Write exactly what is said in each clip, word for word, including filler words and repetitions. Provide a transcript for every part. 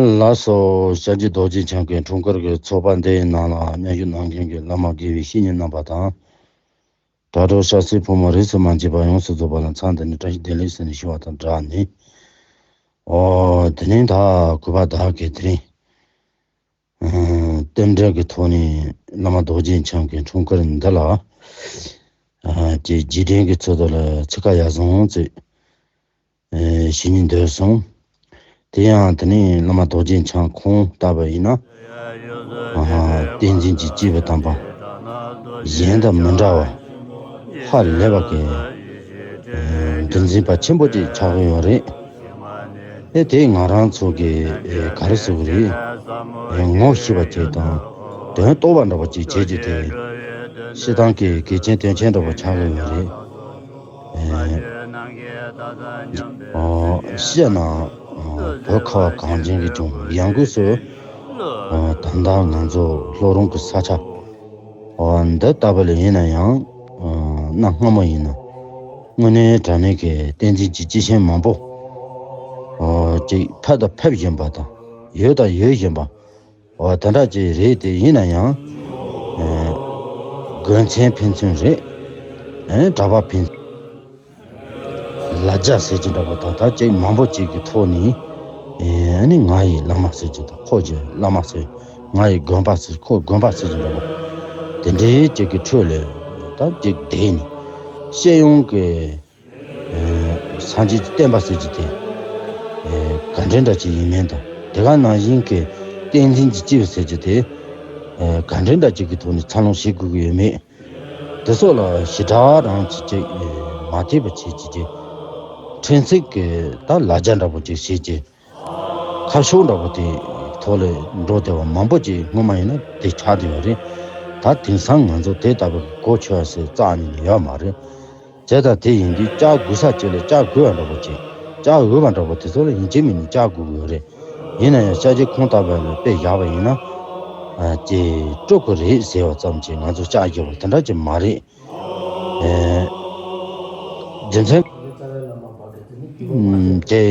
ལགས་སོ། ཤར་རྒྱུད་རྡོ་རྗེ་འཆང་གི་འཁྲུངས་སྐར་གྱི་ཚོགས་པ་འདིའི་ནང་ལ་མཉམ་ཞུགས་གནང་མཁན་གྱི་བླ་མ་དགེ་བའི་བཤེས་གཉེན་རྣམ་པ་དང་། དྲ་གྲོགས་ཤར་སེར་ཕོ་མོ་རིས་སུ་མ་ཆད་པ་ཡོངས་སུ་རྫོགས་པ་ལ་མཚམས་འདི་ནས་བཀྲ་ཤིས་བདེ་ལེགས་ཟེར་ནས་ཞུ་བ་དང་སྦྲགས་ནས། ཨོ། དེ་ནས་ད་གུས་པ་བདག་གིས་དེ་རིང་། ཨ། རྟེན་འབྲེལ་གྱི་ཐོག་ནས་བླ་མ་རྡོ་རྗེ་འཆང་གི་འཁྲུངས་སྐར་འདི་ལ། ཨ། ཀྱི་རྗེས་དྲན་གྱི་ཚུལ་དུ་ལ་ཚིག་ཁ་ཡར་སོང་ཚེ། ཨེ། ཞུ་སྙིང་འདོད་སོང་། དེ་ཡང་དེ་ནས་བླ་མ་རྡོ་རྗེ་འཆང་ཁོང་ལྟ་བུ་ཡིན་ན། ཨ། བསྟན་འཛིན་གྱི་སྐྱེས་བུ་དམ་པ་གཞན་དང་མི་འདྲ་བ། ཧ་ལས་པ་གི། ཨེ། གདུང་འཛིན་པ་ཆེན་པོ་ཅིག་ཆགས་ཀྱི་ཡོད་རེད། ཨེ། དེ་ང་རང་ཚོ་གི། ཨེ། ག་རེ་ཟེར་གི་རེད། ཨེ། ངོ་ཤེས་པ་ཅིག་དང་དོན་རྟོགས་པ་འདྲ་པོ་ཅིག་བྱེད་རྒྱུ་དེ་སྤྱིར་བཏང་གི་གལ་ཆེན་དོན་ཆེན་འདྲ་པོ་ཆགས་ཀྱི་ཡོད་རེད། ཨེ། ཨོ། བཤད་ན། ཨོ། བོད་ཁ་བ་གངས་ཅན་གྱི་ལྗོངས་ཡང་སྒོས་སུ། ཨོ། ད་ལྟ་ང་ཚོ་ལྷོ་རོང་གི་ས་ཆ། ཨོ། འདི་ལྟ་བུ་ལ་ཡིན་ན་ཡང་། ཨོ། གནའ་སྔ་མོ་ཡིན་ན། དངོས་གནས་དྲང་གནས་ཀྱི་བསྟན་འཛིན་གྱི་སྐྱེས་ཆེན་མང་པོ། ཨོ། ཅིག་ཕེབས་དང་ཕེབས་བཞིན་པ་དང་ཡོད་དང་ཡོད་བཞིན་པ། ཨོ། དེ་འདྲ་ཅིག་རེད་དེ། ཡིན་ན་ཡང་། ཨེ། དགོས་མཚན་ཕན་ཚུན་རེད། ཨེ། གྲྭ་པ་ཕན། ལ་རྒྱ་ཟེར་གྱི་འདྲ་པོ་ད་ལྟ་ཅིག་མང་པོ་ཅིག་གི་ཐོག་ནས། ཨེ། ནི་ང་ཡི་བླ་མ་ཟེར་གྱི་དང་ཁོ་ཡི་བླ་མ་ཟེར། ང་ཡི་དགོན་པ་ཟེར། ཁོ་དགོན་པ་ཟེར་གྱི་འདྲ་པོ། དེ་འདྲའི་ཅིག་གི་ཁྲོད་ལ་ད་ཅིག་བསྡད་ནས་སྤྱི་ཡོངས་ཀྱི། ཨེ། སངས་རྒྱས་ཀྱི་བསྟན་པ་ཟེར་གྱི་དེ། ཨེ། ག་འདྲ་འདྲ་ཅིག་ཡིན་མིན་དང་། དེ་ག་ནང་བཞིན་གྱི་བསྟན་འཛིན་གྱི་སྐྱེས་བུ་ཟེར་གྱི་དེ། ཨེ། ག་འདྲ་འདྲ་ཅིག་གི་ཐོག་ནས་འཚར་ལོངས་བྱེད་དགོས་ཀྱི་ཡོད་མེད། དེ་སོགས་ལ་ཞེ་དྲག་རང་གིས་ཅིག་མ་ཐེ་བ་བྱེད་ཀྱི་ཅིག་ཕྲན་ཚེགས་ཀྱི་ད་ལ་རྒྱ་འདྲ་པོ་ཅིག་བྱེད་ཀྱི། ཁ་ཕྱོགས་འདྲ་པོ་དེ་ཐོག་ལ་འགྲོ་བསྡད་པ་མང་པོ་ཅིག་སྔོན་མ་ཡིན་ན་དེ་ཆགས་བསྡད་ཡོད་རེད། ད་དེང་སང་ང་ཚོ་དེ་ལྟ་བུའི་གོ་ཆོད་ཟེར་རྩ་ནས་ཡོད་མ་རེད། བྱས་ཙང་དེ་ཡིན་དུས་བཅར་དགོས་ས་ཅིག་ལ་བཅར་དགོས་པ་འདྲ་པོ་ཅིག་བཅར་འོས་པ་འདྲ་པོ་དེ་ཚོ་ལ་ཡིན་གཅིག་མིན་གཅིག་བཅར་དགོས་ཀྱི་ཡོད་རེད། ཡིན་ན་ཡང་ཤར་རྒྱུད་ཁོང་ལྟ་བུ་ལ་དཔེ་བཞག་པ་ཡིན་ན། ཨ། ཅིག་སྤྲོ་གི་རེད་ཟེར་བ་ཙམ་གྱིས་ང་ཚོ་བཅར་རྒྱུ་བ་དེ་འདྲ་ཅིག་མ་རེད། ཨེ། རྒྱུ་མཚན། ཨམ། དེ་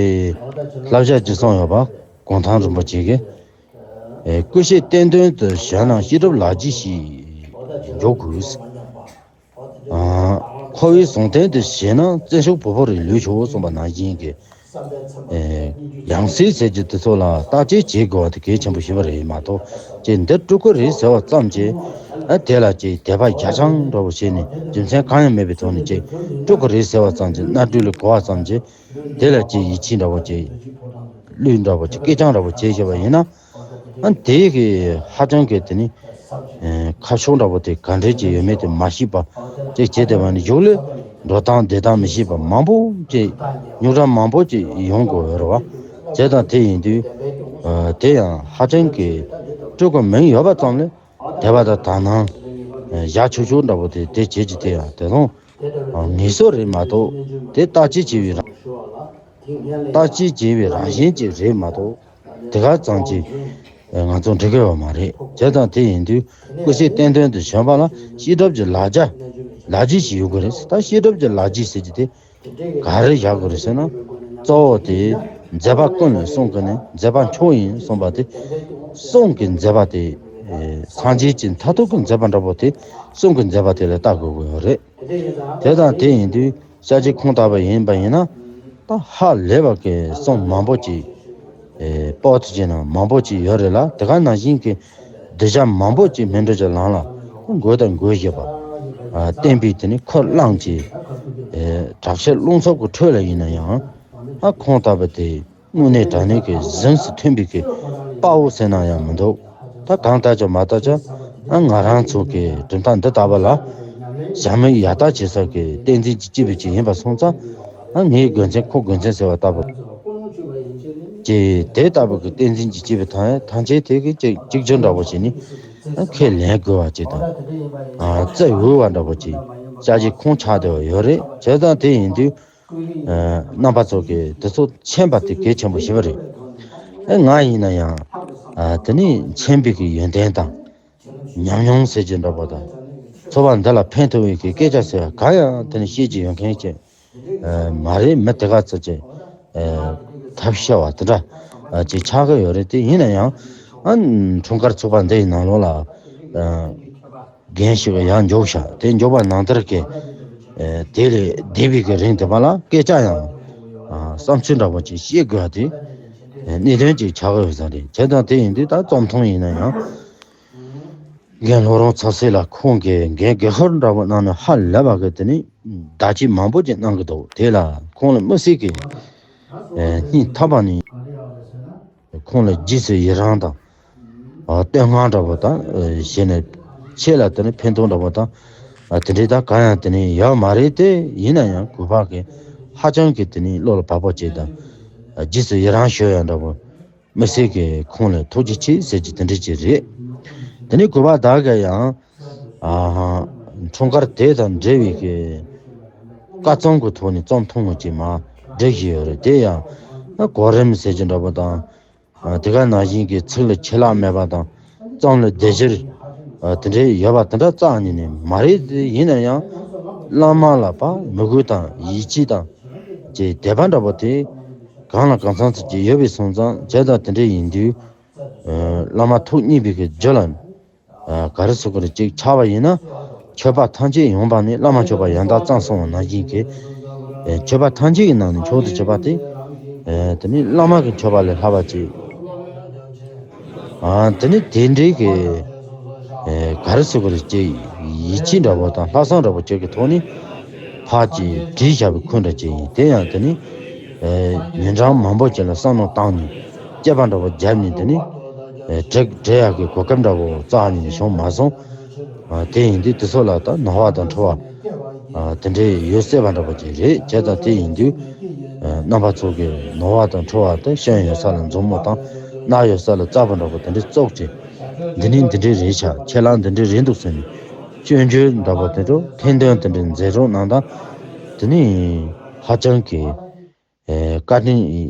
བསླབ་བྱ་ཅིག་གསུངས་ཡོད་པ། གུང་ཐང་རིན་པོ་ཆེ་གིས། ཨེ། སྐུ་བཤད་བསྟན་དོན་དུ་བྱོན་ན་ཤེས་རབ་ལག་རྗེས་ཤིག་འཇོག་དགོས། ཨ། འཁོར་བའི་ཟང་ཐལ་དུ་བྱས་ན་བཙན་ཕྱུག་བོད་ཕོ་རིགས་ལུས་ཆོག་གསུངས་པ་ནང་བཞིན་གྱི། ཨེ། ཡང་སྲིད་ཟེར་རྒྱུ་དེ་ཚོ་ལ་བརྟག་དཔྱད་བྱེད་དགོས་པ་དེ་གལ་ཆེན་པོ་ཞིག་རེད་མ་གཏོགས། ཅིག་འདི་སྤྲོ་གི་རེད་ཟེར་བ་ཙམ་གྱིས། ཨ། དེ་ལ་ཅིག་དད་པ་རྒྱ་ཆང་འདྲ་པོ་བྱས་ནས་རྒྱུ་མཚན་གང་ཡང་མེད་པའི་ཐོག་ནས་ཅིག་སྤྲོ་གི་རེད་ཟེར་བ་ཙམ་གྱིས། རྣ་སྦྲུལ་ལ་གོ་བ་ཙམ་གྱིས། དེ་ལ་ཅིག་ཡིད་ཆེས་འདྲ་པོ་ཅིག་བློས་འདྲ་པོ་ཅིག་སྐད་རྐྱང་འདྲ་པོ་བྱས་བཞག་པ་ཡིན་ན། ཨ། དེ་གི་ཧ་ཅང་གི་དེ་ནི། ཨེ། ཁ་ཕྱོགས་འདྲ་པོ་དེ་ག་འདྲས་ཅིག་ཡོད་མེད་དེ་མ་ཤེས་པ་ཅིག་བྱས་བསྡད་པ་ནི། གཞུག་ལ་འགྲོ་སྟངས་བསྡད་སྟངས་མི་ཤེས་པ་མང་པོ་ཅིག་རྙོག་དྲ་མང་པོ་ཅིག་ཡོང་དགོས་ཡོད་རེད་བ། བྱས་ཙང་དེ་ཡིན་དུས། ཨ། དེ་ཡང་ཧ་ཅང་གི་སྤྲོ་གི་མིན་ཡོད་པ་ཙམ་ལས། དད་པ་དང་དག་སྣང་བཞག་ཆོག་ཆོག་འདྲ་པོ་དེ་དེ་བྱེད་ཀྱི་དེ་ཡང་དེ་དང་། ཨ། ངེས་སོ་རེད་མ་གཏོགས། དེ་བརྟག་དཔྱད་བྱས་པའི་རང་། བརྟག་དཔྱད་བྱས་པའི་རང་བཞིན་ཅིག་རེད་མ་གཏོགས། དེ་ག་ཙམ་གྱིས་ང་ཚོ་འགྲིག་གི་ཡོད་མ་རེད། བྱས་ཙང་དེ་ཡིན་དུས་སྐུ་ཚེ་བསྟན་དོན་དུ་བྱོན་པ་ལ་ཤེས་རབ་ཀྱི་ལག་རྗེས། ལག་རྗེས་ཤིག་ཡོད་དགོས་རེད། ད་ཤེས་རབ་ཀྱི་ལག་རྗེས་ཟེར་གྱི་དེ་ག་རེ་བཞག་དགོས་རེད་ཟེར་ན། གཙོ་བོ་དེ་མཛད་པ་ཀུན་ལས་གསུང་གི་ནི་མཛད་པ་མཆོག་ཡིན་གསུངས་པ་དེ། གསུང་གི་མཛད་པ་དེ། ཨེ། སངས་རྒྱས་ཀྱི་མཐར་ཐུག་གི་མཛད་པ་འདྲ་པོ་དེ་གསུང་གི་མཛད་པ་དེ་ལ་ལྟ་དགོས་ཀྱི་ཡོད་རེད། དེ་དང་དེ་ཡིན་དུས་ཤར་རྒྱུད་ཁོང་ལྟ་བུ་ཡིན་པ་ཡིན་ན། ད་ཧ་ལས་པ་གི་གསུང་མང་པོ་ཅིག་ཨེ། པོ་ཏི་ཅིག་ནང་མང་པོ་ཅིག་ཡོད་རེད་ལ། དེ་ག་ནང་བཞིན་གྱི་གདུལ་བྱ་མང་པོ་ཅིག་སྨིན་གྲོལ་གྱི་ལམ་ལ་འགོད་དང་འགོད་བཞིན་པ། ཨ། བསྟན་པའི་དེ་ནི་འཁོར་རླངས་ཀྱི། ཨེ། དྲག་ཤུལ་རླུང་འཚུབ་ཀྱི་ཁྲོད་ལ་ཡིན་ན་ཡང་། ཨ། ཁོང་ལྟ་བུ་དེ། དངོས་གནས་དྲང་གནས་ཀྱི་གཟེངས་སུ་ཐོན་པའི་གི་དཔའ་བོ་ཟེར་ན་ཡང་མི་འདུག་ད་གང་ལྟར་ཀྱང་མ་ལྟར་ཀྱང་། ཨ། ང་རང་ཚོ་གི་གྲུབ་མཐའ་འདི་ལྟ་བུ་ལ་ཞབས་འདེགས་ཡར་ལྟ་བྱེད་ས་གི་བསྟན་འཛིན་གྱི་སྐྱེས་བུ་ཅིག་ཡིན་པ་སོང་ཙང་། ཨ། ངའི་དགོས་མཚན་ཁོ་དགོས་མཚན་ཟེར་བ་ལྟ་བུ་ཅིག་དེ་ལྟ་བུ་གི་བསྟན་འཛིན་གྱི་སྐྱེས་བུ་ཐམས་ཐམས་ཅད་དེ་གི་ཅིག་གཅིག་གྱུར་འདྲ་པོ་ཅིག་ནི། ཨ། ཁས་ལེན་དགོས་པ་ཅིག་དང་། ཨ། བརྩི་འོས་པ་འདྲ་པོ་ཅིག་ཤར་རྒྱུད་ཁོང་ཆགས་བསྡད་པ་ཡོད་རེད། བྱས་ཙང་དེ་ཡིན་དུས། ཨ། རྣམ་པ་ཚོ་གིས་དེ་ཚོ་མཁྱེན་པ་དེ་གལ་ཆེན་པོ་ཞིག་རེད། ཨེ། ང་ཡིན་ན་ཡང་། ཨ། དེ་ནི་མཁྱེན་པའི་གི་ཡོན་ཏན་དང་། ཉམས་མྱོང་ཟེར་གྱི་འདྲ་པོ་དང་། ཚོགས་པ་འདི་ལ་ཕན་ཐོགས་པའི་གི་སྐད་ཆ་ཟེར་བ་གང་ཡང་དེ་ནི་བཤད་ཀྱི་ཡོད་མཁན་ཅིག་ཨ། མ་རེད། མི་དེ་ག་ཚོད་ཅིག་ཨ། ཐབས་ཤེས་པ་དེ་འདྲ། ཨ་ཅིག་ཆགས་ཀྱི་ཡོད་རེད། དེ་ཡིན་ན་ཡང་ཨ་འཁྲུངས་སྐར་ཚོགས་པ་འདི་ཡི་ནང་ལོགས་ལ་ཨ་འགན་ཞིག་ཡང་འཇོག་བྱ། དེ་འཇོག་པ་ནང་ལྟར་གྱི་ཨ་དེ་ལས་འདས་པའི་གི་རིང་དེ་བ་ལ་སྐད་ཆ་ཡང་ཨ་བསམ་ཚུལ་འདྲ་པོ་ཅིག་བཤད་དགོས་པ་དེ་ཨ་གནད་དོན་ཅིག་ཆགས་ཀྱི་ཡོད་ས་རེད། བྱས་ཙང་དེ་ཡིན་དུས་ད་རྩོམ་ཐུང་ཡིན་ན་ཡང་རྒན་ལྷོ་རོང་ཚ་སེ་ལ་ཁོང་གིས་འགན་དགེ་ཧོར་འདྲ་པོ་གནང་ནས་ཧ་ལས་པ་གི་དེ་ནི་བརྡ་ཆད་མང་པོ་ཅིག་གནང་གི་འདུག་དེ་ལ་ཁོང་ལ་དམིགས་བསལ་གྱི་ཨ་སྙིང་ཐག་པ་ནས་ཁོང་ལ་རྗེས་སུ་ཡི་རང་དང་ཨ་བསྟོད་བསྔགས་འདྲ་པོ་དང་ཨ་གཞན་ནས་ཆེད་ལ་དེ་ནི་ཕན་ཐོགས་འདྲ་པོ་དང་ཨ་དེ་འདྲའི་ད་གང་ཡང་དེ་ནི་ཡོད་མ་རེད། དེ་ཡིན་ན་ཡང་གུས་པ་གི་ཧ་ཅང་གི་དེ་ནི་བློ་ལ་བབ་པོ་བྱས་དང་ཨ་རྗེས་སུ་ཡི་རང་ཞུ་ཡ་འདྲ་པོ། མི་སེར་གྱིས་ཁོང་ལ་ཐུགས་རྗེ་ཆེ་ཟེར་གྱི་དེ་འདྲ་ཅིག་རེད། དེ་ནས་གུས་པ་བདག་གིས་ཡང་ཨ་འཁྲུངས་སྐར་དེ་དང་འབྲེལ་བའི་གི་བཀའ་རྩོམ་གྱི་ཐོག་ནས་རྩོམ་ཐུང་ངུ་ཅིག་མར་བསྒྲིགས་བཞིན་ཡོད་རེད། དེ་ཡང་གོ་རིམ་ཟེར་གྱི་འདྲ་པོ་དང་དེ་ག་ནང་བཞིན་གྱི་ཚིག་ལ་ཆད་ལྷག་མེད་པ་དང་རྩོམ་ལ་བདེ་གཤེགས་དེ་འདྲའི་ཡོད་པ་དེ་འདྲ་རྩ་ནས་ནི་མ་རེད། དེ་ཡིན་ན་ཡང་བླ་མ་ལ་ཕར་མོས་གུས་དང་ཡིད་ཆེས་དང་ཅིག་དད་པ་འདྲ་པོ་དེ། གང་ལ་གང་འཚམ་ཙམ་ཅིག་ཡོད་པའི་སོང་ཙང་བྱས་ཙང་དེ་འདྲ་ཡིན་དུས། ཨ་བླ་མ་ཐུགས་མཉེས་པའི་གི་རྒྱུ་ལ་ཨ་ག་རེ་ཟེར་དགོས་རེད། ཅིག་ཆགས་པ་ཡིན་ན་མཆོད་པ་ཐམས་ཅད་ཡོངས་པ་ནི་བླ་མ་མཆོད་པ་ཡང་དག་ཙམ་གསུངས་པ་ནང་བཞིན་གྱི་ཨ་མཆོད་པ་ཐམས་ཅད་ཀྱི་ནང་ནས་མཆོག་ཏུ་གྱུར་པ་དེ་ཨ་དེ་ནི་བླ་མ་གི་མཆོད་པ་ལས་ལྷག་པ་ཅིག་ཨ་དེ་ནི་དེ་འདྲའི་གི་ཨེ་ག་རེ་ཟེར་དགོས་རེད། ཅེས་ཡིད་ཆེས་འདྲ་པོ་དང་ལྷག་བསམ་འདྲ་པོ་བཅས་ཀྱི་ཐོག་ནས་ཕར་ཅིག་བྲིས་བཞག་པའི་ཁུལ་འདྲ་ཅིག་ཡིན། དེ་ཡང་དེ་ནི་ཨེ་ཉིན་གྲངས་མང་པོ་ཅིག་ལ་བསམ་བློ་བཏང་ནས་དཔྱད་པ་འདྲ་པོ་བརྒྱབ་ནས་དེ་ནི་ཨེ་བྲི་བྲི་ཡག་གི་གོ་སྐབས་འདྲ་པོ་རྩ་ནས་བྱུང་མ་སོང་། ཨ་དེ་ཡིན་དུས་དེ་ཚོ་ལ་ད་ནོར་བ་དང་འཁྲུལ་བ། ཨ་དེ་འདྲའི་ཡོད་སྲིད་པ་འདྲ་པོ་ཅིག་རེད། བྱས་ཙང་དེ་ཡིན་དུས་ཨ་རྣམ་པ་ཚོ་གི་ནོར་བ་དང་འཁྲུལ་བ་དང་སྐྱོན་ཡོད་ས་ལ་མཛུབ་མོ་དང་། རྣ་ཡོད་ས་ལ་རྩ་བ་འདྲ་པོ་དེ་འདྲའི་བཙུགས་ཏེ། འདི་ནི་འདི་འདྲའི་རེད་ཤག་ཁྱེད་ལ་འདི་འདྲའི་རེད་འདུག་ཟེར་ནས་སྐྱོན་བརྗོད་འདྲ་པོ་དེ་ཚོ་ཐེར་འདོན་དེ་འདྲའི་མཛད་རོགས་གནང་དང་། དེ་ནི་ཧ་ཅང་གི་ཨ་བཀའ་དྲིན་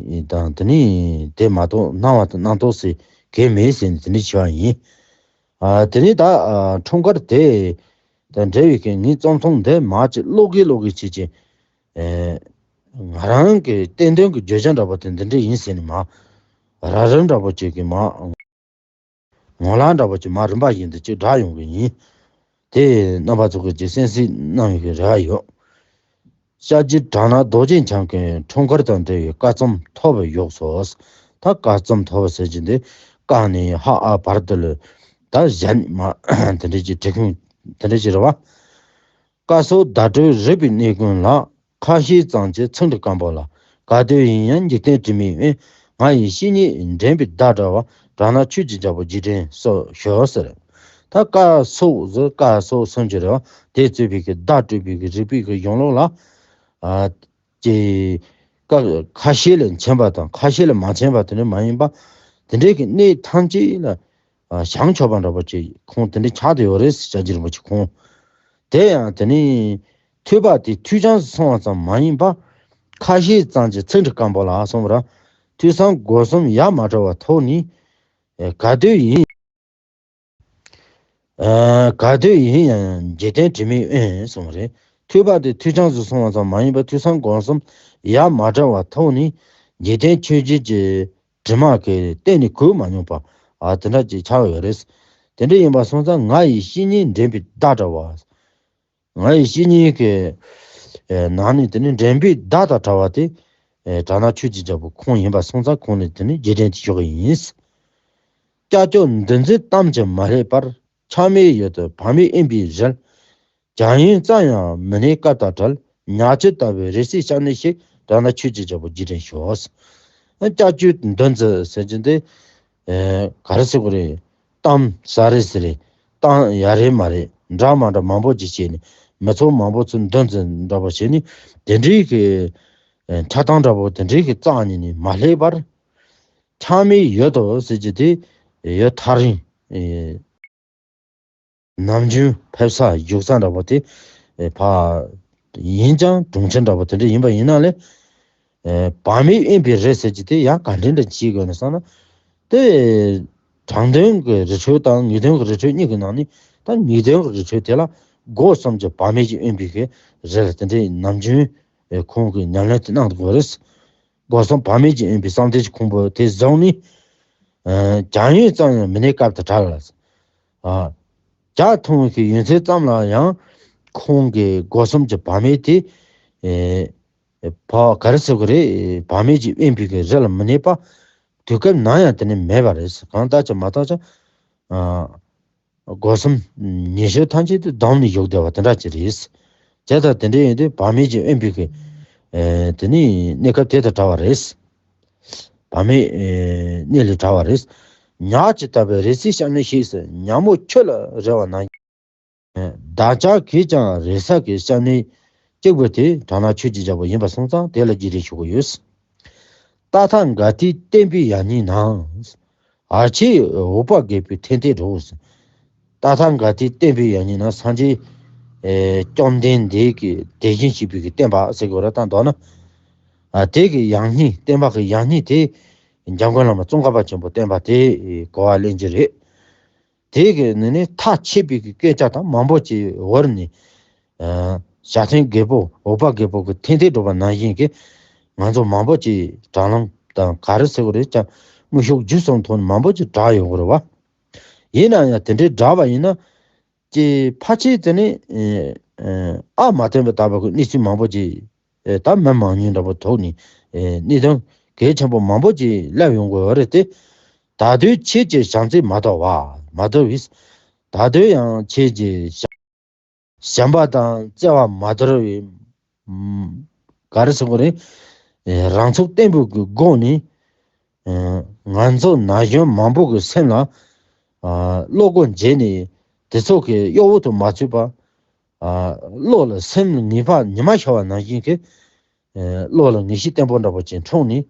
དང་། དེ་ནི་དེ་མ་གཏོགས་གནང་བ་དང་གནང་ཐུབ་ས་གང་ཡང་མེད་ཟེར་ནས་དེ་འདྲའི་བྱས་པ་ཡིན། ཨ་དེ་ནི་ད་ཨ་འཁྲུངས་སྐར་དེ་དང་འབྲེལ་བའི་གི་ངའི་རྩོམ་ཐུང་འདི་མར་ཅིག་ཀློག་གི་ཀློག་གི་བྱས་ཅིག་ཨེ་ང་རང་གི་བསྟན་དོན་གྱི་བརྗོད་བྱ་འདྲ་པོ་དེ་འདི་འདྲ་ཡིན་ཟེར་ནས་མར་རགས་རིམ་འདྲ་པོ་ཅིག་གི་མར་ངོ་ལ་འདྲ་པོ་ཅིག་མར་རིམ་པ་བཞིན་དུ་ཅིག་བསྒྲགས་ཡོང་གི་ཡིན། དེ་རྣམ་པ་ཚོ་གིས་ཅིག་གསན་གཟིགས་གནང་བའི་གི་རེ་བ་ཡོད། ཤར་རྗེ་གྲགས་ན་རྡོ་རྗེ་འཆང་གི་འཁྲུངས་སྐར་དང་འབྲེལ་བའི་བཀའ་རྩོམ་ཐོར་བུ་བཞུགས་སོ། ད་བཀའ་རྩོམ་ཐོར་བུ་ཟེར་གྱི་འདི་ཀ་ནས་ཧ་ཨ་བར་དུ་ལ་ད་གཞན་མ་དེ་འདྲ་ཅིག་བྲིས་ཁུངས་དེ་འདྲ་ཅིག་རེད་བ། བཀའ་སོགས་བརྡ་སྤྲོད་རིག་པའི་གནས་ཀུན་ལ། ཁ་བཤད་ཙམ་གྱིས་ཚིག་འབྲུ་སྐམ་པོ་ལ། ག་དུས་ཡིན་ཡང་འཇིག་རྟེན་དྲི་མེད་དབེན། ང་ཡི་བཤེས་གཉེན་འདྲེན་པའི་བརྡ་འདྲ་བ། དྲག་སྣང་ཆོས་ཀྱི་རྒྱལ་པོ་རྗེས་དྲན་སོགས་ཞུ་ཟེར། ད་བཀའ་སོགས་ཟེར་བཀའ་སོགས་གསུམ་གྱི་རེད་བ། དེ་གཙོས་པའི་གི་བརྡ་སྤྲོད་པའི་གི་རིག་པའི་གི་གཞུང་ལུགས་ལ། ཨ་ཀྱི་ཀ་ཁ་ཤས་ལ་མཁྱེན་པ་དང་ཁ་ཤས་ལ་མ་མཁྱེན་པ་དེ་འདྲ་མ་ཡིན་པ། དེ་འདྲའི་གི་གནས་ཐམས་ཅད་ལ་ཨ་བྱང་ཆུབ་པ་འདྲ་པོ་ཅིག་ཁོང་དེ་འདྲ་ཆགས་བསྡད་ཡོད་རེད་ཟེར། བྱ་རྒྱུད་རིན་པོ་ཆེ་ཁོང་། དེ་ཡང་དེ་ནི་ཐོས་པ་དེ་ཐོས་རྐྱང་སོང་བ་ཙམ་མ་ཡིན་པ། ཁ་ཤས་ཙམ་གྱིས་ཚིག་འབྲུ་སྐམ་པོ་ལ་གསུངས་པར། ཐོས་བསམ་སྒོམ་གསུམ་ཡ་མ་བྲལ་བ་ཐོག་ནས་ཨེ་ག་དུས་ཡིན། ཨ་ག་དུས་ཡིན་ཡང་འཇིག་རྟེན་དྲི་མེད་དབེན་གསུངས་པ་རེད། ཐོས་པ་དེ་ཐོས་རྐྱང་དུ་སོང་བ་ཙམ་མ་ཡིན་པར་ཐོས་བསམ་སྒོམ་གསུམ་ཡ་མ་བྲལ་བ་ཐོག་ནས་འཇིག་རྟེན་ཆོས་བརྒྱད་ཀྱི་དྲི་མ་གིས་གཏན་ནས་གོས་མ་མྱོང་པ། ཨ་དེ་འདྲ་ཅིག་ཆགས་ཡོད་རེད། དེ་འདྲ་ཡིན་པ་སོང་ཙང་ང་ཡི་བཤེས་གཉེན་འདྲེན་པའི་བརྡ་འདྲ་བ། ང་ཡི་བཤེས་གཉེན་གྱི་ཨེ་ནང་ནས་དེ་ནི་འདྲེན་པའི་བརྡ་དང་བྲལ་བ་དེ་ཨེ་དྲག་སྣང་ཆོས་ཀྱི་རྒྱལ་པོ་ཁོང་ཡིན་པ་སོང་ཙང་ཁོང་ནི་དེ་ནི་རྗེས་དྲན་དུ་ཞུ་གི་ཡིན། ཀྱག་ཀྱོག་འདུ་འཛི་གཏམ་གྱིས་མ་བསླད་པར། ཆགས་མེད་ཡུལ་དུ་བག་མེད་དབེན་པའི་རིར། བྱམས་སྙིང་ཙམ་ཡང་མི་གནས་སྐབས་དང་བྲལ། ཉག་ཆུ་ལྟ་བུའི་རེ་སའི་ཤར་ནས་ཤིག་དྲག་སྣང་ཆོས་ཀྱི་རྒྱལ་པོ་རྗེས་དྲན་ཞུ། ཀྱག་ཀྱོག་འདུ་འཛི་ཟེར་གྱི་འདི་ཨེ་ག་རེ་ཟེར་དགོས་རེད། གཏམ་ཟ་རེད་ཟེར་རེད། གཏམ་ཡ་རེད་མ་རེད་འདྲ་མ་འདྲ་མང་པོ་ཅིག་བྱས་ནས་མི་ཚོགས་མང་པོ་ཚོ་འདུ་འཛི་འདྲ་པོ་བྱས་ནས་དེ་འདྲའི་གི་ཨེ་འཁྲབ་སྟངས་འདྲ་པོ་དེ་འདྲའི་གི་རྩ་ནས་ནི་མ་བསླད་པར། ཆགས་མེད་ཡུལ་དུ་ཟེར་གྱི་དེ་ཡུལ་ཐག་རིང་ཨེ་ནམ་རྒྱུན་ཕེབས་ས་བཞུགས་ས་འདྲ་པོ་དེ་ཨེ་ཕ་ཡིན་ཀྱང་གྲོང་ཁྱེར་འདྲ་པོ་དེ་འདྲ་ཡིན་པ་ཡིན་ན་ལས། ཨེ་བག་མེད་དབེན་པའི་རི་ཟེར་གྱི་དེ་ཡང་ག་འདྲ་འདྲ་བྱེད་དགོས་ན་བསམ་ན། དེ་དྲང་དོན་གྱི་རི་ཁྲོད་དང་ངེས་དོན་གྱི་རི་ཁྲོད་གཉིས་ཀྱི་ནང་ནས་ད་ངེས་དོན་གྱི་རི་ཁྲོད་དེ་ལ་སྒོ་གསུམ་གྱི་བག་མེད་ཀྱི་དབེན་པའི་གི་རི་ལ་དེ་འདྲའི་ནམ་རྒྱུན་ཨེ་ཁོང་གིས་ཉམས་ལེན་དེ་གནང་དགོས་རེད། སྒོ་གསུམ་བག་མེད་ཀྱིས་དབེན་པའི་གསང་བདེ་གི་ཁུང་བུ་དེ་བཟུང་ནས། ཨ། སྦྱང་ཡུལ་ཙམ་ཡང་མི་གནས་སྐབས་དེ་གྲགས་ལ། ཨ། ཇ་འཐུང་བའི་ཡུན་ཚད་ཙམ་ལ་ཡང་ཁོང་གིས་སྒོ་གསུམ་གྱི་བག་མེད་དེ། ཨེ། ཕ་ག་རེ་ཟེར་དགོས་རེད། བག་མེད་ཀྱིས་དབེན་པའི་གི་རི་ལ་མི་གནས་པ། དུས་སྐབས་ནམ་ཡང་དེ་ནི་མེད་པ་རེད། གང་ལྟར་ཀྱང་མ་ལྟར་ཀྱང་། ཨ། སྒོ་གསུམ་ཉི་ཤུ་ཐམས་ཅད་དུ་བསྡམས་ནས་བཞུགས་བསྡད་པ་དེ་འདྲ་ཅིག་རེད། དེ་ལྟར་དེ་འདྲ་ཡིན་དུས་བག་མེད་ཀྱིས་དབེན་པའི་གི། ཨེ། དེ་ནི་གནས་སྐབས་དེ་དང་བྲལ་བ་རེད། བག་མེད། ཨེ། གནས་ལས་བྲལ་བ་རེད། ཉག་གཅིག་ལྟ་བུའི་རེ་ཟིག་སྐྱབས་གནས་ཤིག་ཟེར། ཉ་མོ་ཁྱོད་ལ་རེ་བ་ན། བདག་ཅག་གིས་ཀྱང་རེ་ས་གི་སྐྱབས་གནས་གཅིག་པུ་དེ་དྲག་སྣང་ཆོས་ཀྱི་རྒྱལ་པོ་ཡིན་པ་སོང་ཙང་དེ་ལ་རྗེས་དྲན་ཞུ་གི་ཡོད། ཏག་ཏག་དགའ་ལྡན་བསྟན་པའི་ཡང་སྙིང་ན། ཨ་ཕྱི་འོད་དཔག་མེད་པའི་མཐའ་མཐའ་འགྲོ། ཏག་ཏག་དགའ་ལྡན་བསྟན་པའི་ཡང་སྙིང་ན། སངས་རྒྱས། ཨེ། བཅོམ་ལྡན་འདས་ཀྱི་དེ་བཞིན་གཤེགས་པའི་གི་བསྟན་པ་ཟེར་དགོས་རེད། ད་མདོར་ན། ཨ། དེ་གི་ཡང་སྙིང་། བསྟན་པ་གི་ཡང་སྙིང་དེ་འཇམ་མགོན་བླ་མ་ཙོང་ཁ་པ་ཆེན་པོའི་བསྟན་པ་དེ་གོ་བ་ལེན་རྒྱུ་རེད། དེ་གི་ནི་ནི་མཐའ་ཕྱིན་པའི་གི་སྐད་ཆ་དང་མང་པོ་ཅིག་བོར་ནས། ཨ། ཞྭ་ཐང་རྒད་པོ་འོད་དཔག་རྒད་པོ་གི་མཐའ་མཐའ་འགྲོ་པ་ནང་བཞིན་གྱི་ང་ཚོ་མང་པོ་ཅིག་དྲ་ལམ་དང་ག་རེ་ཟེར་དགོས་རེད། ཀྱང་དངོས་ཤུགས་བརྒྱུད་གསུམ་ཐོག་ནས་མང་པོ་ཅིག་དྲག་ཡོང་གི་རེད་བ། ཡིན་ན་ཡང་དེ་འདྲའི་དྲག་པ་ཡིན་ན། ཀྱི་ཕལ་ཆེར་དེ་ནི། ཨེ། ཨ། མ་བསྟན་པ་ལྟ་བུ་གི་གནས་ཚུལ་མང་པོ་ཅིག་ཨེ། ད་མི་མང་ཉུང་འདྲ་པོ་ཐོག་ནས། ཨེ། གནད་དོན་གལ་ཆེན་པོ་མང་པོ་ཅིག་སླེབས་ཡོང་གི་ཡོད་རེད་དེ། ད་དུང་ཁྱེད་ཀྱི་བྱམས་བརྩེ་མ་དོར་བ། མ་དོར་བས། ད་དུང་ཡང་ཁྱེད་ཀྱི་བྱམས་པ་དང་བརྩེ་བ་མ་དོར་བའི། ཨམ། ག་རེ་ཟེར་དགོས་རེད། ཨེ། རང་ཚུགས་བརྟན་པོ་གི་སྒོ་ནས། ཨེ། ང་ཚོ་ན་གཞོན་མང་པོ་གི་སེམས་ལ། ཨ། བློ་སྒོ་འབྱེད་ནས་དེ་ཚོ་གི་གཡོ་འོག་ཏུ་མ་ཚུད་པ། ཨ། བློ་ལ་སེམས་ལ་ངེས་པ་ཉི་མ་ཤར་བ་ནང་བཞིན་གྱི། ཨ། བློ་ལ་ངེས་ཤེས་བརྟན་པོ་འདྲ་པོ་ཅིག་འཁྲུངས་ནས།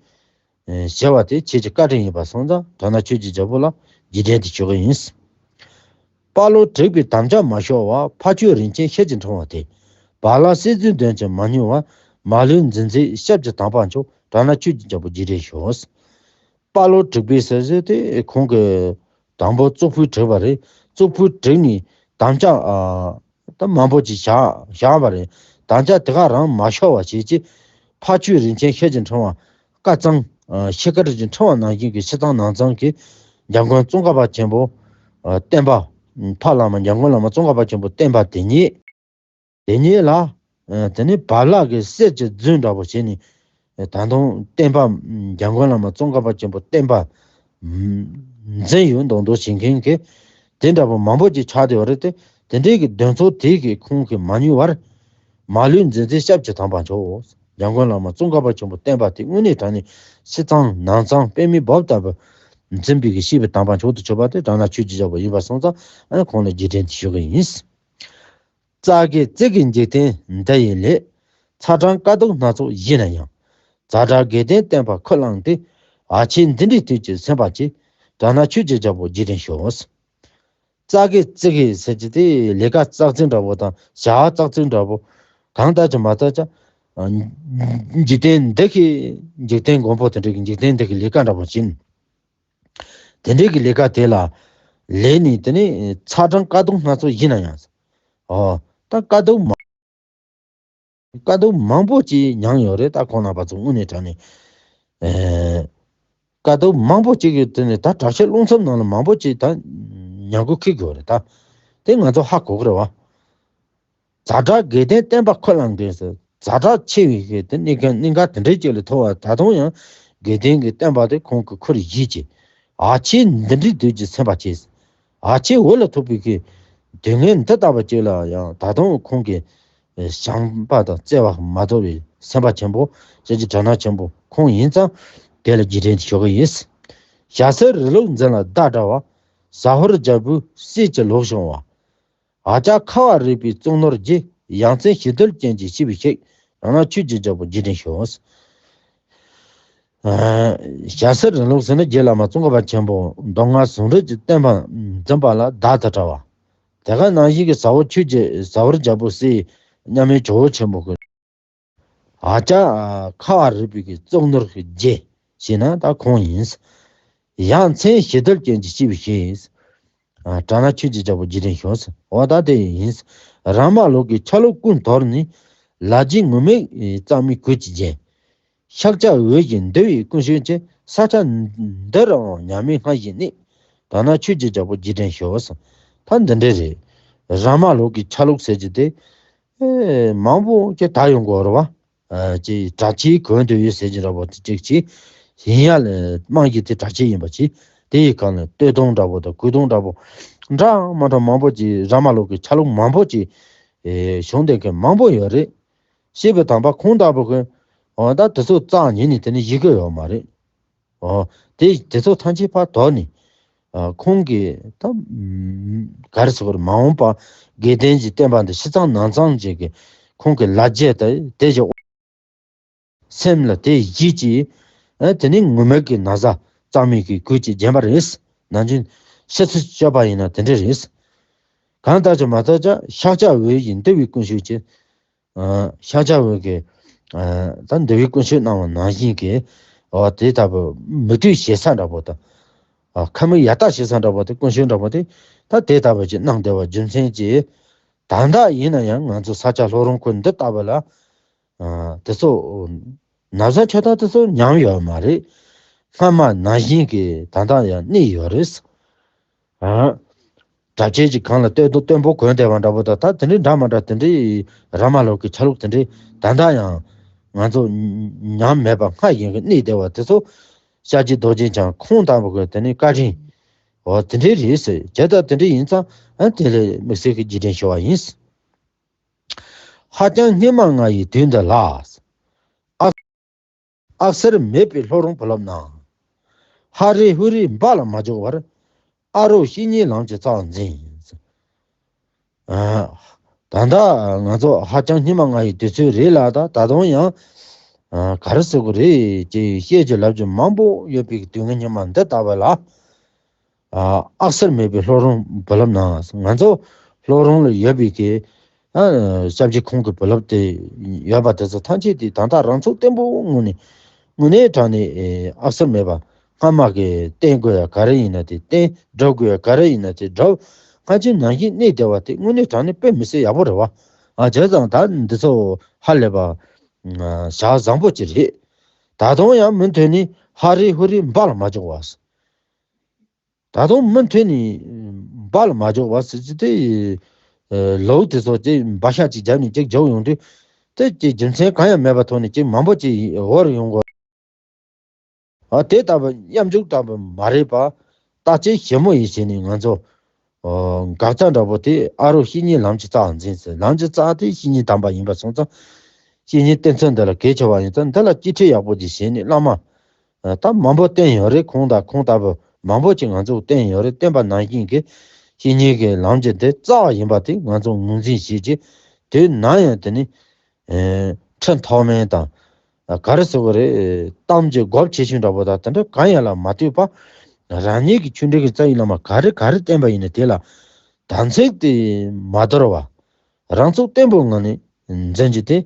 ཨ། བྱས་པ་དེ་ཁྱེད་ཀྱི་བཀའ་དྲིན་ཡིན་པ་སོང་ཙང་དོན་དག་ཆོས་ཀྱི་རྒྱལ་པོ་ལ་རྗེས་དྲན་དུ་ཞུ་གི་ཡིན། དཔའ་བློ་དྲེགས་པའི་དམ་བཅའ་མ་ཤོར་བ། འཕགས་མཆོག་རིན་ཆེན་ཤེལ་གྱི་ཕྲེང་བ་དེ། བག་ལ་སྲེད་རྩོལ་གདོན་གྱིས་མ་མྱོང་བར། མ་ལུས་འཛིན་མཛད་ཞབས་ཀྱི་དམ་པ་མཆོག་དྲག་སྣང་ཆོས་ཀྱི་རྒྱལ་པོ་རྗེས་དྲན་ཞུ། དཔའ་བློ་དྲེགས་པའི་ཟེར་ཟེར་དེ་ཁོང་གི་དང་པོ་གཙུག་ཕུད་དྲེགས་པ་རེད། གཙུག་ཕུད་དྲེགས་ནས་དམ་བཅའ། ཨ། ད་མང་པོ་ཅིག་བཞག་བཞག་པ་རེད། དམ་བཅའ་དེ་ག་རང་མ་ཤོར་བ་བྱས་ཀྱི། འཕགས་མཆོག་རིན་ཆེན་ཤེལ་གྱི་ཕྲེང་བ་བཀའ་གཙང་། ཨ། ཤེལ་དཀར་གྱི་ཕྲེང་བ་ནང་བཞིན་གྱི་ཕྱི་གཙང་ནང་གཙང་གི་འཇམ་མགོན་ཙོང་ཁ་པ་ཆེན་པོ། ཨ། བསྟན་པ། འཕགས་བླ་མ་འཇམ་མགོན་བླ་མ་ཙོང་ཁ་པ་ཆེན་པོ་བསྟན་པ་དེ་ཉིད། དེ་ཉིད་ལ། ཨ། དེ་ནི་བག་ལ་གི་སྲེད་ཀྱི་རྫུན་འདྲ་པོ་བྱས་ནས། ཨ། ད་དུང་བསྟན་པ། འཇམ་མགོན་བླ་མ་ཙོང་ཁ་པ་ཆེན་པོ་བསྟན་པ། ཨམ། འཛིན་ཡོད་མདོག་མདོག་བྱེད་མཁན་གྱི་དེ་འདྲ་པོ་མང་པོ་ཅིག་ཆགས་བསྡད་པ་རེད་དེ། དེ་འདྲའི་གི་གདོན་ཚོགས་དེ་གིས་ཁོང་གིས་མ་མྱོང་བར། མ་ལུས་འཛིན་མཛད་ཞབས་ཀྱི་དམ་པ་མཆོག་འཇམ་མགོན་བླ་མ་ཙོང་ཁ་པ་ཆེན་པོ་བསྟན་པ་དེ་དངོས་གནས་དྲང་གནས་ཕྱི་གཙང་ནང་གཙང་པདྨའི་སྦུབས་ལྟ་བུ་འཛིན་པའི་གི་གཤེགས་པའི་དམ་པ་མཆོག་ཏུ་གྱུར་པ་དེ་དྲག་སྣང་ཆོས་ཀྱི་རྒྱལ་པོ་ཡིན་པ་སོང་ཙང་། ཨ། ཁོང་ལ་རྗེས་དྲན་དུ་ཞུ་གི་ཡིན། རྩ་བརྒྱད་རྩེ་གི་འཇིག་རྟེན་འདི་ཡི་ལས། ཚ་གྲང་དཀའ་སྡུག་སྣ་ཚོགས་ཡིན་ན་ཡང་། ཛ་དྲག་དགེ་ལྡན་བསྟན་པ་ཁས་བླངས་ཏེ། ཨ་ཕྱི་འདི་འདྲའི་དུས་ཀྱི་སེམས་པ་ཅིག་དྲག་སྣང་ཆོས་ཀྱི་རྒྱལ་པོ་རྗེས་དྲན་ཞུ། རྩ་བརྒྱད་རྩེ་གི་ཟེར་གྱི་དེ་ལས་ཀ་ཙག་ཙིག་འདྲ་པོ་དང་བྱ་བ་ཙག་ཙིག་འདྲ་པོ། གང་ལྟར་ཀྱང་མ་ལྟར་ཀྱང་། ཨ། འཇིག་རྟེན་འདི་གི་འཇིག་རྟེན་མགོན་པོ་དེ་འདྲ་གི་འཇིག་རྟེན་འདི་གི་ལས་ཀ་འདྲ་པོ་ཅིག་དེ་འདྲའི་གི་ལས་ཀ་དེ་ལ་ལས་ནས་དེ་ནི་ཚ་གྲང་དཀའ་སྡུག་སྣ་ཚོགས་ཡིན་ན་ཡང་། ཨོ། ད་དཀའ་སྡུག་མང་། དཀའ་སྡུག་མང་པོ་ཅིག་མྱངས་ཡོད་རེད། ད་ཁོང་རྣམ་པ་ཚོ་དངོས་གནས་དྲང་གནས། ཨེ། དཀའ་སྡུག་མང་པོ་ཅིག་གི་དེ་ནི་ད་དྲག་ཆས་རླུང་འཚུབ་ནང་ལ་མང་པོ་ཅིག་ད་མྱང་གུ་ཁེལ་དགོས་རེད་ད། དེ་ང་ཚོ་ཧ་གོ་གི་རེད་བ། ཛ་དྲག་དགེ་ལྡན་བསྟན་པ་ཁས་བླངས་དེ་ཟེར། ཛ་དྲག་ཆེ་བའི་གི་དེ་གནས་ག་གནས་འགག་དེ་འདྲའི་ཅིག་ལ་ཐུག་པ། ད་དུང་ཡང་དགེ་ལྡན་གྱི་བསྟན་པ་དེ་ཁོང་གི་ཁུར་བཞེས་ཀྱི། ཨ་ཕྱི་འདི་འདྲའི་དུས་ཀྱི་སེམས་པ་ཅིག་ཨ་ཕྱི་འོག་ལ་ཐུག་པའི་གི་སྡུག་བསྔལ་འདི་ལྟ་བུ་ཅིག་ལ་ཡང་ད་དུང་ཁོང་གི་བྱམས་པ་དང་བརྩེ་བ་མ་དོར་བའི་སེམས་པ་ཆེན་པོ། ཅན་གྱི་དྲག་སྣང་ཆེན་པོ་ཁོང་ཡིན་ཙང་དེ་ལ་རྗེས་དྲན་ཞུ་གི་ཡིན། ཞྭ་སེར་རི་ལུག་འཛིན་ལ་བདག་འདྲ་བ། ཟ་ཧོར་རྒྱལ་པོའི་སྲས་ཀྱི་ལོག་བྱུང་བ། ཨ་ཅག་ཁ་བ་རི་པའི་གཙུག་ནོར་རྗེ། ཡ་མཚན་ཞི་དུལ་ཅན་གྱི་སྐྱེས་བུ་ཞིག་དྲག་སྣང་ཆོས་ཀྱི་རྒྱལ་པོ་རྗེས་དྲན་ཞུ། ཨ། ཞྭ་སེར་རི་ལུག་ཟེར་ན་རྗེ་བླ་མ་ཙོང་ཁ་པ་ཆེན་པོ་མདོ་སྔགས་ཟུང་འབྲེལ་གྱི་བསྟན་པ་འཛིན་པ་ལ་བདག་དང་འདྲ་བ། དེ་ག་ནང་བཞིན་གྱི་ཟ་ཧོར་ཆོས་ཀྱི་ཟ་ཧོར་རྒྱལ་པོའི་སྲས་མཉམ་མེད་ཇོ་བོ་ཆེན་པོ་གི། ཨ་ཅག་ཁ་བ་རི་པའི་གི་གཙུག་ནོར་གྱི་རྗེ་ཞེ་ན་ད་ཁོང་ཡིན། ཡ་མཚན་ཞི་དུལ་ཅན་གྱི་སྐྱེས་བུ་ཞིག་ཡིན། ཨ། དྲག་སྣང་ཆོས་ཀྱི་རྒྱལ་པོ་རྗེས་དྲན་ཞུ། འོ་ད་དེ་ཡིན། ར་མ་ལུག་གི་ཆ་ལུགས་ཀུན་དོར་ནས། ལ་རྒྱའི་ངུར་སྨྲིག་གཙང་མའི་གོས་ཀྱིས་བརྒྱན། ཤཱཀྱ་འོད་ཀྱིས་འདུལ་བའི་ཀུན་སྤྱོད་ཅན། ས་ཆ་འདི་རུའང་མྱ་ངན་སྔར་བཞིན་གནས། དག་སྣང་ཆོས་ཀྱི་རྒྱལ་པོ་རྗེས་དྲན་ཞུ། ད་འདི་འདྲ་རེད། ར་མ་ལུག་གི་ཆ་ལུགས་ཟེར་གྱི་དེ། ཨེ། མང་པོ་ཅིག་དར་ཡོང་གི་ཡོད་རེད་བ། ཨ། ཅིག་གྲགས་ཆེའི་གོན་དུ་ཡོད་ཟེར་གྱི་འདྲ་པོ་དེ་ཅིག་བྱས། ཡིན་ཡ་ལ་དམངས་ཀྱི་དེ་གྲགས་ཆེ་ཡིན་པ་བྱས། དེ་ཡི་སྒང་ལ་སྟོད་ཐུང་འདྲ་པོ་དང་སྐུད་ཐུང་འདྲ་པོ། འདྲ་མ་འདྲ་མང་པོ་ཅིག་ར་མ་ལུག་གི་ཆ་ལུགས་མང་པོ་ཅིག་ཨེ། བྱུང་བསྡད་མཁན་མང་པོ་ཡོད་རེད། བྱས་པའི་དང་པ་ཁོང་ལྟ་བུ་གི། འོ། ད་དེ་ཚོ་རྩ་ཉིད་ནས་དེ་ནི་ཡི་གེ་ཡོད་མ་རེད། འོ། དེ་དེ་ཚོ་ཐམས་ཅད་ཕར་དོར་ནས། ཨ། ཁོང་གིས་ད་ག་རེ་ཟེར་དགོས་རེད། མ་འོངས་པ་དགེ་ལྡན་གྱི་བསྟན་པ་འདི་ཕྱི་གཙང་ནང་གཙང་ཅིག་གི་ཁོང་གི་ལ་རྒྱ་དེ་དེ་བཞིན་སེམས་ལ་དེ་གཞི་གཅིག་ཨ། དེ་ནི་ངུར་སྨྲིག་གི་ན་བཟའ་གཙང་མའི་གི་གོས་ཅིག་བརྒྱན་པ་རེད། ནམ་རྒྱུན་ཕྱི་ཚུལ་བྱས་པ་ཡིན་ན་དེ་འདྲ་རེད། གང་ལྟར་ཀྱང་མ་ལྟར་ཀྱང་ཤཱཀྱ་འོད་ཀྱིས་འདུལ་བའི་ཀུན་སྤྱོད་ཅན། ཨ། ཤཱཀྱ་འོད་ཀྱིས། ཨ། ད་འདུལ་བའི་ཀུན་སྤྱོད་གནང་བ་ནང་བཞིན་གྱི། འོ། དེ་ལྟ་བུ་མོས་གུས་བྱེད་ས་འདྲ་པོ་དང་། ཨ། ཁ་མིག་ཡར་ལྟ་བྱེད་ས་འདྲ་པོ་དེ། ཀུན་སྤྱོད་འདྲ་པོ་དེ། ད་དེ་ལྟ་བུ་ཅིག་གནང་བསྡད་པ་རྒྱུ་མཚན་གྱིས། ད་ལྟ་ཡིན་ན་ཡང་ང་ཚོ་ས་སྐྱ་ལྷོ་རོང་ཁུལ་འདི་ལྟ་བུ་ལ། ཨ། དེ་ཚོ་ན་བཟའ་ཆོས་གོས་དེ་ཚོ་ཉམས་ཡོད་མ་རེད། སྔ་མ་ནང་བཞིན་གྱི་ད་ལྟ་ཡང་གནས་ཡོད་རེད། ཨ། གྲྭ་ཆས་ཀྱི་སྒང་ལ་སྟོད་ཐུང་སྟོད་འབུར་གོན་བསྡད་པ་འདྲ་པོ་དང་། ད་དེ་འདྲའི་འདྲ་མ་འདྲ་དེ་འདྲའི་ར་མ་ལུག་གི་ཆ་ལུགས་དེ་འདྲའི་ད་ལྟ་ཡང་ང་ཚོ་ཉམས་མེད་པ་སྔར་བཞིན་གྱི་གནས་བསྡད་པ་དེ་ཚོ་ཤཱཀྱའི་རྡོ་རྗེ་འཆང་ཁོང་ལྟ་བུ་གི་དེ་ནི་བཀའ་དྲིན། འོ། དེ་འདྲའི་རེད་ཟེར། བྱས་ཙང་དེ་འདྲའི་ཡིན་ཙང་། ཨ། དེ་ལ་དམིགས་བསལ་གྱི་རྗེས་དྲན་ཞུ་བ་ཡིན། ཧ་ཅང་སྙིགས་མ་ལྔ་ཡི་དུས་འདི་ལ། ཨ། ཨག་གསར་མེད་པའི་ལྷོ་རོང་བུ་སློབ་ན། ཧ་རི་ཧུ་རི་འབའ་ལ་མ་འཇོག་པར། ཨ་རོགས་བཤེས་གཉེན་ལམ་གྱི་རྩ་བར་འཛིན། ཨ། ད་ལྟ་ང་ཚོ་ཧ་ཅང་སྙིགས་མ་ལྔ་ཡི་དུས་ཚོད་རེད་ལ། ད་ད་དུང་ཡང་། ཨ། ག་རེ་ཟེར་དགོས་རེད། ཅེས་བཤད་རྒྱུ་ལབ་རྒྱུ་མང་པོ་ཡོད་པའི་དུས་ངན་སྙིགས་མ་འདི་ལྟ་བུ་ལ། ཨ། ཨག་གསར་མེད་པའི་ལྷོ་རོང་བུ་སློབ་ན། ང་ཚོ་ལྷོ་རོང་ལ་ཡོད་པའི་གི། ཨ། སྐྱབས་རྗེ་ཁོང་གི་བུ་སློབ་དེ་ཡོད་པ་དེ་ཚོ་ཐམས་ཅད་དེ་ད་ལྟ་རང་ཚུགས་བརྟན་པོ་ངོས་ནས། དངོས་གནས་དྲང་གནས། ཨ། ཨག་གསར་མེད་པ། སྔ་མ་གི་བསྟེན་དགོས་ཡ་ག་རེ་ཡིན་ན་དེ་བསྟེན། སྒྲུབ་དགོས་ཡ་ག་རེ་ཡིན་ན་དེ་སྒྲུབ། སྔ་ཕྱི་ནང་བཞིན་གནས་བསྡད་པ་དེ་དངོས་གནས་དྲང་གནས་དཔེ་མི་སྲིད་ཡག་པོ་རེད་བ། ཨ། བྱས་ཙང་ད་འདི་ཚོ་ཧ་ལས་པ། ཨ། ཞག་བཟང་པོ་ཅིག་རེད། ད་དུང་ཡང་མུ་མཐུད་ནས་ཧ་རི་ཧུ་རི་འབའ་ལ་མ་འཇོག་པ། ད་དུང་མུ་མཐུད་ནས་འབའ་ལ་མ་འཇོག་པ་ཟེར་གྱི་དེ། ཨ། ལུགས་དེ་ཚོ་ཅིག་འབའ་ཤ་ཅིག་བརྒྱབ་ནས་ཅིག་འཇོག་ཡོང་དུས། དེ་ཅིག་རྒྱུ་མཚན་གང་ཡང་མེད་པ་ཐོག་ནས་ཅིག་མང་པོ་ཅིག་འོར་ཡོང་གོ། ཨ། དེ་ལྟ་བུ་གཡམ་རྒྱུག་ལྟ་བུ་མ་རེད་པ། བརྟག་དཔྱད་ཞིབ་མོ་ཡིས་བྱས་ནས་ང་ཚོ། ཨོ། འགག་རྩ་འདྲ་པོ་དེ། ཨ་རོགས་བཤེས་གཉེན་ལམ་གྱི་རྩ་བར་འཛིན་ཟེར། ལམ་གྱི་རྩ་དེ་བཤེས་གཉེན་དམ་པ་ཡིན་པ་སོང་ཙང་། བཤེས་གཉེན་བསྟེན་ཚུལ་འདི་ལ་གལ་ཆེ་བ་ཡིན་ཙང་། འདི་ལ་གཅེས་སྤྲས་ཡག་པོ་ཅིག་བྱས་ནས། བླ་མ། ཨ། ད་མང་པོ་བསྟེན་ཡོད་རེད། ཁོང་དང་ཁོང་ལྟ་བུ་མང་པོ་ཅིག་ང་ཚོ་བསྟེན་ཡོད་རེད། བསྟེན་པ་ནང་བཞིན་གྱི་བཤེས་གཉེན་གྱི་ལམ་གྱི་འདི་རྩ་བ་ཡིན་པ་དེ་ང་ཚོ་ངོས་འཛིན་བྱེད་ཀྱི། དེ་ནང་ཡང་དེ་ནི། ཨེ། ཁྲི་ཐོག་མེད་དང་། ཨ། ག་རེ་ཟེར་དགོས་རེད། གཏམ་གྱི་སྒོ་ཆེ་ཆུང་འདྲ་པོ་དང་དེ་འདྲ་གང་ཡང་ལ་མ་ལྟོས་པ། རང་ཉིད་ཀྱི་ཆོས་འབྲེལ་གྱི་རྩ་བའི་བླ་མ་ག་རེ་ག་རེ་བསྟན་པ་ཡིན་ན་དེ་ལ་དམ་ཚིག་དེ་མ་དོར་བ། རང་ཚུགས་བརྟན་པོའི་ངང་ནས་འཛིན་རྒྱུ་དེ།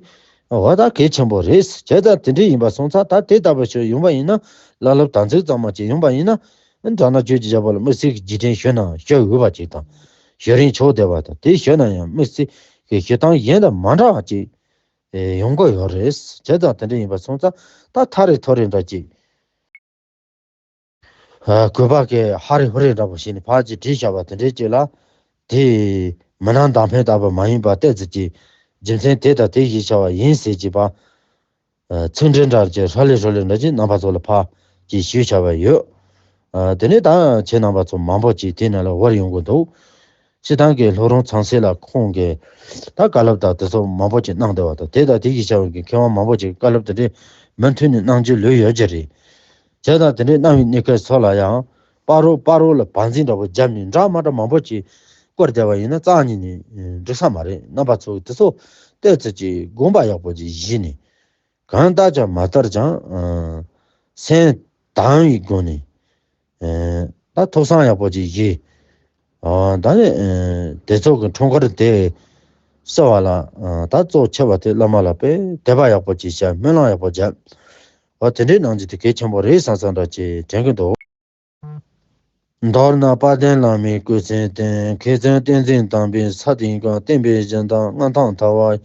འོ། ད་གལ་ཆེན་པོ་རེད། བྱས་ཙང་དེ་འདྲ་ཡིན་པ་སོང་ཙང་། ད་དེ་ལྟ་བུ་ཞིག་ཡོང་བ་ཡིན་ན། བླ་སློབ་དམ་ཚིག་གཙང་མ་ཅིག་ཡོང་བ་ཡིན་ན། དག་སྣང་ཆོས་ཀྱི་རྒྱལ་པོ་ལ་དམིགས་བསལ་གྱི་རྗེས་དྲན་ཞུས་ན་ཞུ་འོས་པ་ཅིག་དང་། ཞུ་རན་ཆོག་བསྡད་པ་དང་། དེ་ཞུས་ན་ཡང་དམིགས་བསལ་གྱི་ཞུ་སྟངས་གཞན་དང་མ་འདྲ་བ་ཅིག་ཨེ། ཡོང་གི་ཡོད་རེད། བྱས་ཙང་དེ་འདྲ་ཡིན་པ་སོང་ཙང་། ད་ཐག་རིང་ཐོག་རིང་འདྲ་ཅིག་ཨ། གུས་པ་གི་ཧ་རི་ཧུ་རི་འདྲ་པོ་བྱས་ནས་ཕར་ཅིག་བྲིས་བཞག་པ་དེ་འདྲའི་ཅིག་ལ། དེ་མི་སྣང་མདའ་འཕེན་ལྟ་བུ་མ་ཡིན་པ། ཏོག་ཙམ་ཅིག་རྒྱུ་མཚན་དེ་དང་དེ་གཞིར་བཞག་པ་ཡིན་ཟེར་གྱི་པ། ཨ། ཚིག་འགྲེལ་འདྲ་ཅིག་ཧྲ་ལི་ཧྲོ་ལི་འདྲ་ཅིག་རྣམ་པ་ཚོ་ལ་ཕར་ཅིག་ཞུས་བཞག་པ་ཡོད། ཨ། དེ་ནས་ད་ཁྱེད་རྣམ་པ་ཚོ་མང་པོ་ཅིག་དེ་ནང་ལ་དབོར་ཡོང་གི་འདུག་སྤྱིར་བཏང་གི་ལྷོ་རོང་ཚང་སེ་ལ་ཁོང་གི་ད་བཀའ་སློབ་དང་དེ་ཚོ་མང་པོ་ཅིག་གནང་བསྡད་པ་དང་། དེ་དང་དེ་གཞིར་བཞག་པའི་མཁས་དབང་མང་པོ་ཅིག་བཀའ་སློབ་དེ་འདྲའི་མུ་མཐུད་ནས་གནང་རྒྱུ་ལོས་ཡོད་ཀྱི་རེད། བྱས་ཙང་དེ་འདྲའི་གནང་བའི་གནས་སྐབས་སོགས་ལ་ཡང་། སྤ་རོ། སྤ་རོ་ལ་བང་འཛིན་འདྲ་པོ་བརྒྱབ་ནས་འདྲ་མ་འདྲ་མང་པོ་ཅིག་བསྐོར་བསྡད་པ་ཡིན་ན་རྩ་ཉིད་ནས་འགྲིག་ས་མ་རེད། རྣམ་པ་ཚོ་དེ་ཚོ་ཏོག་ཙམ་ཅིག་དགོངས་པ་ཡག་པོ་ཅིག་བཞེས་ནས། གང་ལྟར་ཀྱང་མ་ལྟར་ཀྱང་། ཨ། སེམས་དྭངས་པའི་སྒོ་ནས། ཨ། ད་ཐུགས་བསམ་ཡག་པོ་ཅིག་བཞེས། ཨ། ད་ནི། ཨ། དེ་ཚོ་གི་འཁྲུངས་སྐར་དེ་བསུ་བ་ལ། ཨ། ད་གཙོ་ཆེ་བ་དེ་བླ་མ་ལ་དཔེ་དད་པ་ཡག་པོ་ཅིག་བྱས། སྨོན་ལམ་ཡག་པོ་བརྒྱབ། འོ། དེ་འདྲའི་གནང་རྒྱུ་དེ་གལ་ཆེན་པོ་རེད་བསམ་བསམ་འདྲ་ཅིག་དྲན་གྱི་འདུག་མདོར་ན་དཔལ་ལྡན་བླ་མའི་སྐུ་ཚེ་བརྟན། མཁས་བཙུན་བསྟན་འཛིན་དམ་པའི་ས་སྟེང་གང་། བསྟན་པའི་བཞུགས་མདངས་མངའ་ཐང་དར་བ།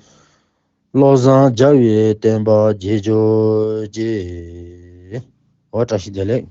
བློ་བཟང་རྒྱལ་བའི་བསྟན་པ་རྒྱས་གྱུར་ཅིག་འོ། བཀྲ་ཤིས་བདེ་ལེགས།